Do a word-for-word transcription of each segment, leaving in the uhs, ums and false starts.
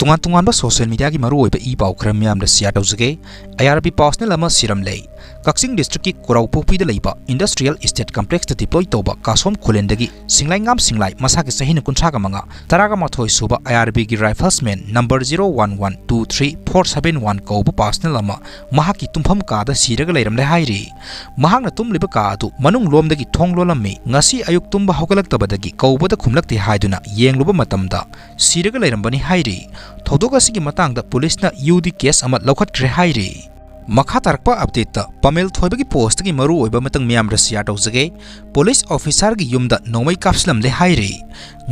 ꯇꯣꯉꯥꯟ ꯇꯣꯉꯥꯟꯕ social mediaꯒꯤ ꯃꯔꯨꯑꯣꯏꯕ ꯏ ꯄꯥꯎ ꯈꯔ ꯃꯤꯌꯥꯝꯗ share ꯇꯧꯖꯒꯦ꯫ IRB personnel ꯑꯃ ꯁꯤꯔꯝꯂꯦ꯫ ꯀꯛꯆꯤꯡ districtꯀꯤ ꯀꯣꯔꯧꯄꯣꯛꯄꯤꯗ ꯂꯩꯕ industrial estate complexꯇ deploy ꯇꯧꯕ ꯀꯥꯁꯣꯝ ꯈꯨꯂꯦꯟꯗꯒꯤ ꯁꯤꯡꯂꯥꯏꯉꯥꯝ ꯁꯤꯡꯂꯥꯏ, ꯃꯁꯥꯒꯤ ꯆꯍꯤꯅ ꯀꯨꯟꯊ꯭ꯔꯥꯒ ꯃꯉꯥ, ꯇꯔꯥꯒ ꯃꯥꯊꯣꯏ ꯁꯨꯕ IRBꯒꯤ riflesman number zero one one two three four seven one ꯀꯧꯕ personnel ꯑꯃ ꯃꯍꯥꯛꯀꯤ ꯇꯨꯝꯐꯝ ꯀꯥꯗ ꯁꯤꯔꯒ ꯂꯩꯔꯝꯂꯦ ꯍꯥꯏꯔꯤ꯫ ꯃꯍꯥꯛꯅ ꯇꯨꯝꯂꯤꯕ ꯀꯥ ꯑꯗꯨ ꯃꯅꯨꯡ ꯂꯣꯝꯗꯒꯤ ꯊꯣꯡ ꯂꯣꯜꯂꯝꯃꯤ꯫ ꯉꯁꯤ ꯑꯌꯨꯛ ꯇꯨꯝꯕ ꯍꯧꯒꯠꯂꯛꯇꯕꯗꯒꯤ ꯀꯧꯕꯗ ꯈꯨꯝꯂꯛꯇꯦ ꯍꯥꯏꯗꯨꯅ ꯌꯦꯡꯂꯨꯕ ꯃꯇꯝꯗ ꯁꯤꯔꯒ ꯂꯩꯔꯝꯕꯅꯤ ꯍꯥꯏꯔꯤ꯫ ꯊꯧꯗꯣꯛ ꯑꯁꯤꯒꯤ ꯃꯇꯥꯡꯗ ꯄꯨꯂꯤꯁꯅ UD case ꯑꯃ ꯂꯧꯈꯠꯈ꯭ꯔꯦ ꯍꯥꯏꯔꯤ꯫ ꯃꯈꯥ ꯇꯥꯔꯛꯄ updateꯇ ꯄꯥꯃꯦꯜ ꯊꯣꯏꯕꯒꯤ postꯀꯤ ꯃꯔꯨꯑꯣꯏꯕ ꯃꯇꯥꯡ ꯃꯤꯌꯥꯝꯗ share ꯇꯧꯖꯒꯦ꯫ Police officerꯒꯤ ꯌꯨꯝꯗ ꯅꯣꯡꯃꯩ ꯀꯥꯞꯁꯤꯜꯂꯝꯂꯦ ꯍꯥꯏꯔꯤ꯫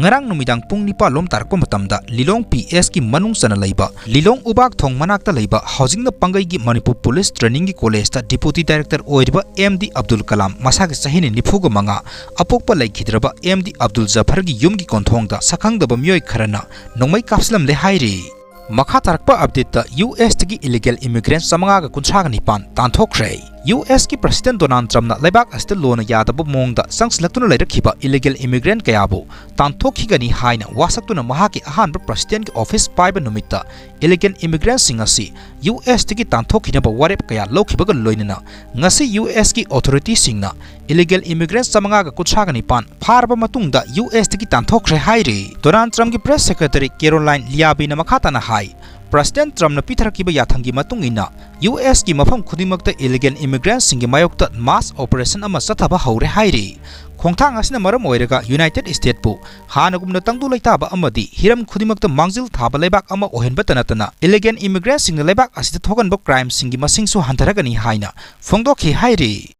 ꯉꯔꯥꯡ ꯅꯨꯃꯤꯗꯥꯡ ꯄꯨꯡ ꯅꯤꯄꯥꯟ ꯂꯣꯝ ꯇꯥꯔꯛꯄ ꯃꯇꯝꯗ ꯂꯤꯂꯣꯡ PSꯀꯤ ꯃꯅꯨꯡ ꯆꯟꯅ ꯂꯩꯕ ꯂꯤꯂꯣꯡ ꯎꯕꯥꯛ ꯊꯣꯡ ꯃꯅꯥꯛꯇ ꯂꯩꯕ ꯍꯧꯖꯤꯡꯅ ꯄꯥꯡꯒꯩꯒꯤ ꯃꯅꯤꯄꯨꯔ Police Trainingꯒꯤ Collegeꯇ Deputy Director ꯑꯣꯏꯔꯤꯕ MD ꯑꯕꯗꯨꯜ ꯀꯂꯥꯝ, ꯃꯁꯥꯒꯤ ꯆꯍꯤꯅ ꯅꯤꯐꯨꯒ ꯃꯉꯥ, ꯑꯄꯣꯛꯄ ꯂꯩꯈꯤꯗ꯭ꯔꯕ MD ꯑꯕꯗꯨꯜ ꯖꯐꯔꯒꯤ ꯌꯨꯝꯒꯤ ꯀꯣꯟꯊꯣꯡꯗ ꯁꯛꯈꯪꯗꯕ ꯃꯤꯑꯣꯏ ꯈꯔꯅ ꯅꯣꯡꯃꯩ ꯀꯥꯞꯁꯤꯜꯂꯝꯂꯦ ꯍꯥꯏꯔꯤ꯫ ꯃꯈꯥ ꯇꯥꯔꯛꯄ updateꯇ USꯇꯒꯤ illegal immigrant ꯆꯥꯃꯉꯥꯒ ꯀꯨꯟꯊ꯭ꯔꯥꯒ ꯅꯤꯄꯥꯟ ꯇꯥꯟꯊꯣꯛꯈ꯭ꯔꯦ꯫ USꯀꯤ President Donald Trumpꯅ ꯂꯩꯕꯥꯛ ꯑꯁꯤꯗ ꯂꯣꯅ ꯌꯥꯗꯕ ꯃꯑꯣꯡꯗ ꯆꯪꯁꯤꯜꯂꯛꯇꯨꯅ ꯂꯩꯔꯛꯈꯤꯕ illegal immigrant ꯀꯌꯥꯕꯨ ꯇꯥꯟꯊꯣꯛꯈꯤꯒꯅꯤ ꯍꯥꯏꯅ ꯋꯥꯁꯛꯇꯨꯅ ꯃꯍꯥꯛꯀꯤ ꯑꯍꯥꯟꯕ Presidentꯀꯤ office ꯄꯥꯏꯕ ꯅꯨꯃꯤꯠꯇ illegal immigrantꯁꯤꯡ ꯑꯁꯤ USꯇꯒꯤ ꯇꯥꯟꯊꯣꯛꯈꯤꯅꯕ ꯋꯥꯔꯦꯞ ꯀꯌꯥ ꯂꯧꯈꯤꯕꯒ ꯂꯣꯏꯅꯅ ꯉꯁꯤ USꯀꯤ authorityꯁꯤꯡꯅ illegal immigrant ꯆꯥꯃꯉꯥꯒ ꯀꯨꯟꯊ꯭ꯔꯥꯒ ꯅꯤꯄꯥꯟ ꯐꯥꯔꯕ ꯃꯇꯨꯡꯗ USꯇꯒꯤ ꯇꯥꯟꯊꯣꯛꯈ꯭ꯔꯦ ꯍꯥꯏꯔꯤ꯫ Donald Trumpꯀꯤ press secretary Caroline Leavittꯅ ꯃꯈꯥ ꯇꯥꯅ ꯍꯥꯏ, President Trumpꯅ ꯄꯤꯊꯔꯛꯈꯤꯕ ꯌꯥꯊꯪꯒꯤ ꯃꯇꯨꯡ ꯏꯟꯅ USꯀꯤ ꯃꯐꯝ ꯈꯨꯗꯤꯡꯃꯛꯇ illegal immigrantꯁꯤꯡꯒꯤ ꯃꯥꯌꯣꯛꯇ mass operation ꯑꯃ ꯆꯠꯊꯕ ꯍꯧꯔꯦ ꯍꯥꯏꯔꯤ꯫ ꯈꯣꯡꯊꯥꯡ ꯑꯁꯤꯅ ꯃꯔꯝ ꯑꯣꯏꯔꯒ United Statesꯄꯨ ꯍꯥꯟꯅꯒꯨꯝꯅ ꯇꯪꯗꯨ ꯂꯩꯇꯥꯕ ꯑꯃꯗꯤ ꯍꯤꯔꯝ ꯈꯨꯗꯤꯡꯃꯛꯇ ꯃꯥꯡꯖꯤꯜ ꯊꯥꯕ ꯂꯩꯕꯥꯛ ꯑꯃ ꯑꯣꯏꯍꯟꯕꯇ ꯅꯠꯇꯅ illegal immigrantꯁꯤꯡꯅ ꯂꯩꯕꯥꯛ ꯑꯁꯤꯗ ꯊꯣꯛꯍꯟꯕ crimeꯁꯤꯡꯒꯤ ꯃꯁꯤꯡꯁꯨ ꯍꯟꯊꯔꯒꯅꯤ ꯍꯥꯏꯅ ꯐꯣꯡꯗꯣꯛꯈꯤ ꯍꯥꯏꯔꯤ꯫